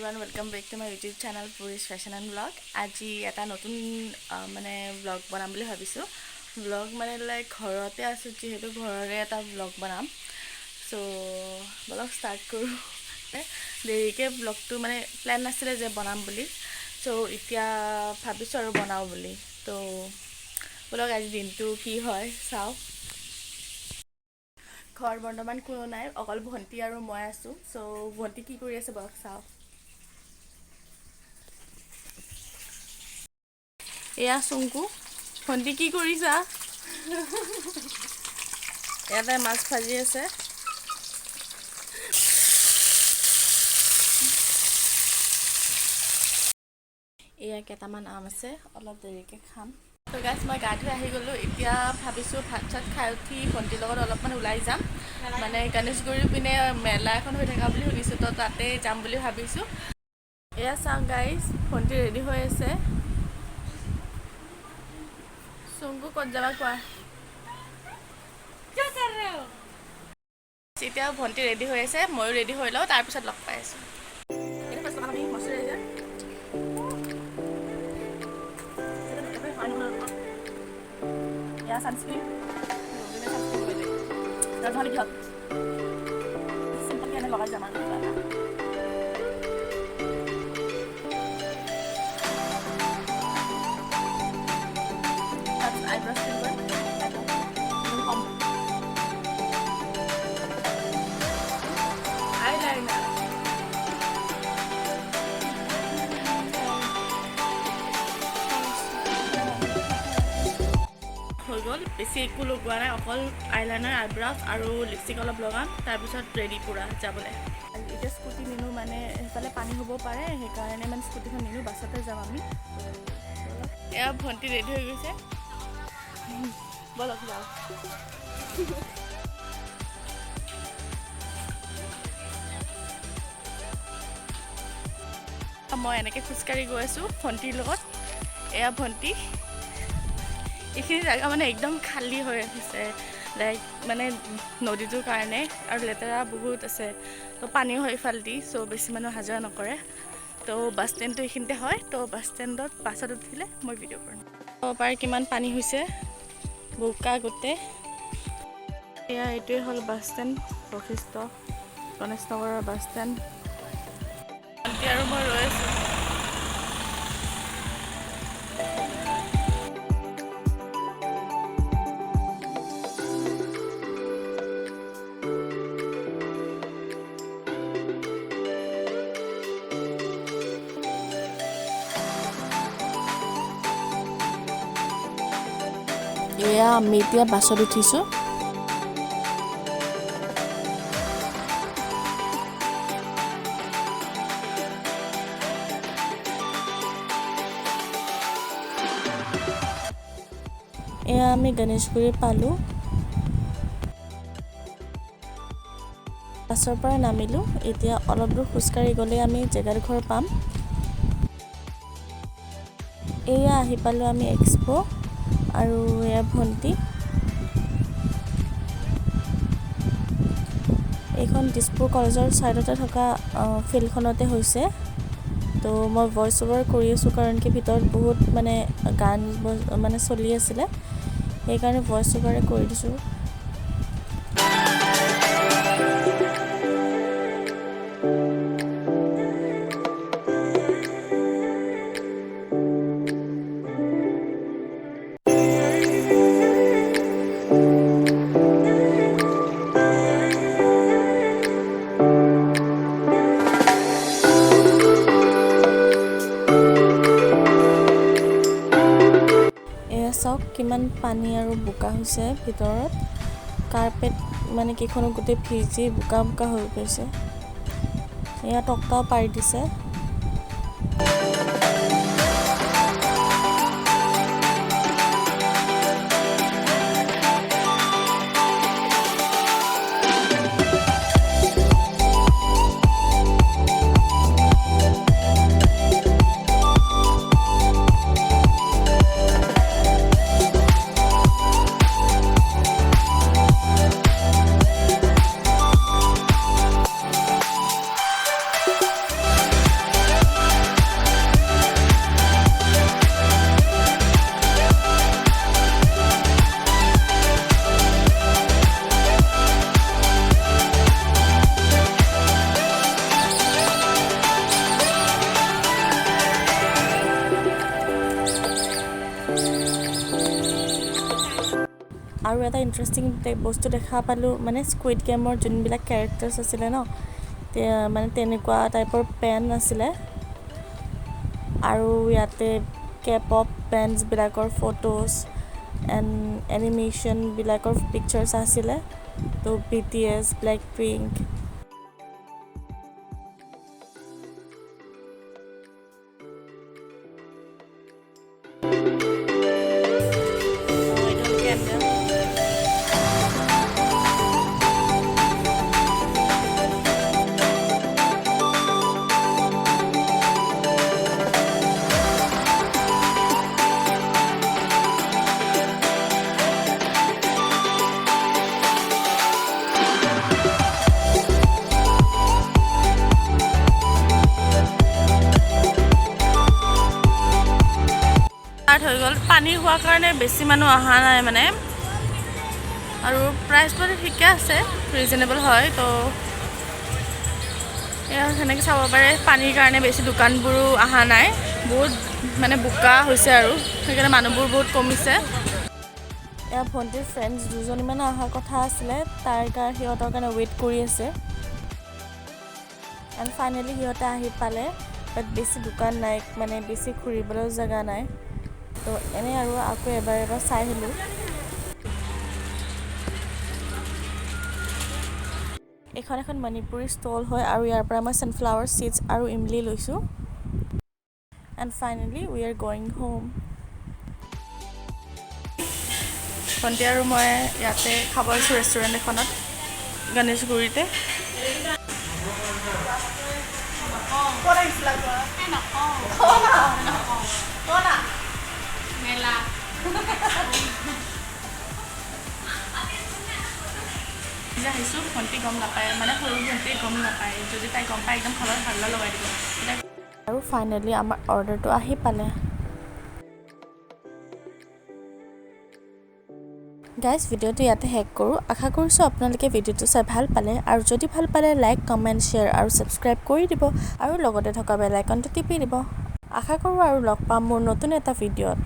Everyone, welcome back to my YouTube channel Puri's fashion and blog. আজি এটা নতুন মানে ব্লগ বনাম বুলি ভাবিছোঁ। ব্লগ মানে লাইক ঘৰতে আছোঁ যিহেতু ঘৰৰে এটা ব্লগ বনাম। চ' ব্লগ ষ্টাৰ্ট কৰোঁ। দেৰিকৈ ব্লগটো মানে প্লেন নাছিলে যে বনাম বুলি, চ' এতিয়া ভাবিছোঁ আৰু বনাওঁ বুলি। ত' ব্লগ আজি দিনটো কি হয় চাওঁ। ঘৰত বৰ্তমান কোনো নাই, অকল ভণ্টি আৰু মই আছোঁ। চ' ভণ্টি কি কৰি আছে বলক চাওঁ। এয়া চুংকু। ভণ্টি কি কৰিছা? ইয়াতে মাছ ভাজি আছে। এয়া কেইটামান আম আছে, অলপ দেৰিকৈ খাম। তো গাইছ, মই গা ধুই আহি গ'লোঁ। এতিয়া ভাবিছোঁ ভাত চাত খাই উঠি ভণ্টিৰ লগত অলপমান ওলাই যাম। মানে গণেশগুৰিৰ পিনে মেলা এখন হৈ থকা বুলি শুনিছোঁ, তো তাতে যাম বুলি ভাবিছোঁ। এয়া চাওঁ গাইছ, ভণ্টি ৰেডি হৈ আছে। চুংকু, ক'ত যাবা কোৱা? এতিয়া ভণ্টি ৰেডি হৈ আছে, ময়ো ৰেডি হৈ লওঁ, তাৰপিছত লগ পাই আছোঁ। এতিয়া ফাৰ্ষ্ট আমি মইশ্চাৰাইজাৰ। এয়া ছানস্ক্ৰীন, নহ'লে কি হ'ল, চিম্পলকৈ এনে লগাই যাম আৰু কিবা এটা। তাৰপিছত আইব্ৰছ ফিল কৰিম কম আইলাইনাৰ। হৈ গ'ল, বেছি একো লগোৱা নাই, অকল আইলাইনাৰ, আইব্ৰাছ আৰু লিপষ্টিক অলপ লগাম, তাৰপিছত ৰেডি পূৰা যাবলৈ। এতিয়া স্কুটি নিনো, মানে সেইফালে পানী হ'ব পাৰে, সেইকাৰণে মানে স্কুটিখন নিনো, বাছতে যাম আমি। এয়া ভণ্টি ৰেডি হৈ গৈছে, ব'লক যাওঁ। মই এনেকৈ খোজকাঢ়ি গৈ আছোঁ ভণ্টিৰ লগত। এয়া ভণ্টি। এইখিনি জেগা মানে একদম খালী হৈ আছে, লাইক মানে নদীটোৰ কাৰণে, আৰু লেতেৰা বহুত আছে, তো পানীও হয় ইফালেদি, চ' বেছি মানুহ অহা যোৱা নকৰে। তো বাছ ষ্টেণ্ডটো এইখিনিতে হয়, তো বাছ ষ্টেণ্ডত বাছত উঠিলে মই ভিডিঅ' কৰিম। ক'ব পাৰে কিমান পানী হৈছে, বোকা গোটেই। এয়া এইটোৱে হ'ল বাছ ষ্টেণ্ড, বশিষ্ঠ গণেশ নগৰৰ বাছ ষ্টেণ্ড। ভণ্টি আৰু মই ৰৈ আছোঁ। এয়া আমি এতিয়া বাছত উঠিছোঁ। এয়া আমি গণেশগুৰি পালোঁ। বাছৰ পৰা নামিলোঁ। এতিয়া অলপ দূৰ খোজকাঢ়ি গ'লে আমি জেগাডোখৰ পাম। এয়া আহি পালোঁ আমি এক্সপ' আৰু এয়া ভণ্টি। এইখন দিছপুৰ কলেজৰ ছাইডতে থকা ফিল্ডখনতে হৈছে। তো মই ভইচ অভাৰ কৰি আছোঁ, কাৰণ কি ভিতৰত বহুত মানে গান মানে চলি আছিলে, সেইকাৰণে ভইচ অভাৰে কৰি দিছোঁ। এয়া চাওক কিমান পানী আৰু বোকা হৈছে ভিতৰত। কাৰ্পেট মানে কেইখনো গোটেই ভিজি বোকা বোকা হৈ গৈছে। এয়া তক্তাও পাৰি দিছে। এটা ইণ্টাৰেষ্টিং বস্তু দেখা পালোঁ, মানে স্কুইড গেমৰ যোনবিলাক কেৰেক্টাৰ্ছ আছিলে ন, মানে তেনেকুৱা টাইপৰ পেন আছিলে। আৰু ইয়াতে কে পপ বেণ্ডছবিলাকৰ ফটোজ এণ্ড এনিমেশ্যনবিলাকৰ পিকচাৰ্ছ আছিলে। তো বিটিএছ, ব্লেক পিংক। এইটো কেণ্ডেল। ষ্টাৰ্ট হৈ গ'ল। পানী হোৱাৰ কাৰণে বেছি মানুহ অহা নাই মানে, আৰু প্ৰাইচবোৰ ঠিকে আছে, ৰিজনেবল হয়। তো এয়া সেনেকৈ চাব পাৰে। পানীৰ কাৰণে বেছি দোকানবোৰো অহা নাই, বহুত মানে বোকা হৈছে আৰু সেইকাৰণে মানুহবোৰ বহুত কমিছে। এয়া ভণ্টিৰ ফ্ৰেণ্ডছ দুজনীমান অহাৰ কথা আছিলে, তাৰ কাৰণে সিহঁতৰ কাৰণে ৱেইট কৰি আছে। এণ্ড ফাইনেলি সিহঁতে আহি পালে, বাট বেছি দোকান নাই, মানে বেছি ঘূৰিবলৈও জেগা নাই। তো এনেই আৰু আকৌ এবাৰ এবাৰ চাই আহিলোঁ। এইখন এখন মণিপুৰী ষ্টল হয় আৰু ইয়াৰ পৰা মই ছানফ্লাৱাৰ চিডছ আৰু ইমলি লৈছোঁ। And finally we are going home. ভণ্টি আৰু মই ইয়াতে খাব আহিছোঁ ৰেষ্টুৰেণ্ট এখনত গণেশগুৰিতে। ক'ত আহিছিলা কোৱা? কোৱা না। মেলা। যে আহিছোঁ, ভণ্টি গম নাপায়, মানে সৰু ভণ্টি গম নাপায়। যদি তাই গম পায়, একদম ঘৰত হাল্লা লগাই দিব। আৰু ফাইনেলি আমাৰ অৰ্ডাৰটো আহি পালে। গাইজ, ভিডিঅ'টো ইয়াতে শেষ কৰোঁ। আশা কৰিছোঁ আপোনালোকে ভিডিঅ'টো চাই ভাল পালে আৰু যদি ভাল পালে, লাইক, কমেণ্ট, শ্বেয়াৰ আৰু ছাবস্ক্ৰাইব কৰি দিব আৰু লগতে থকা বেল আইকনটো টিপি দিব। আশা কৰোঁ আৰু লগ পাম মোৰ নতুন এটা ভিডিঅ'ত।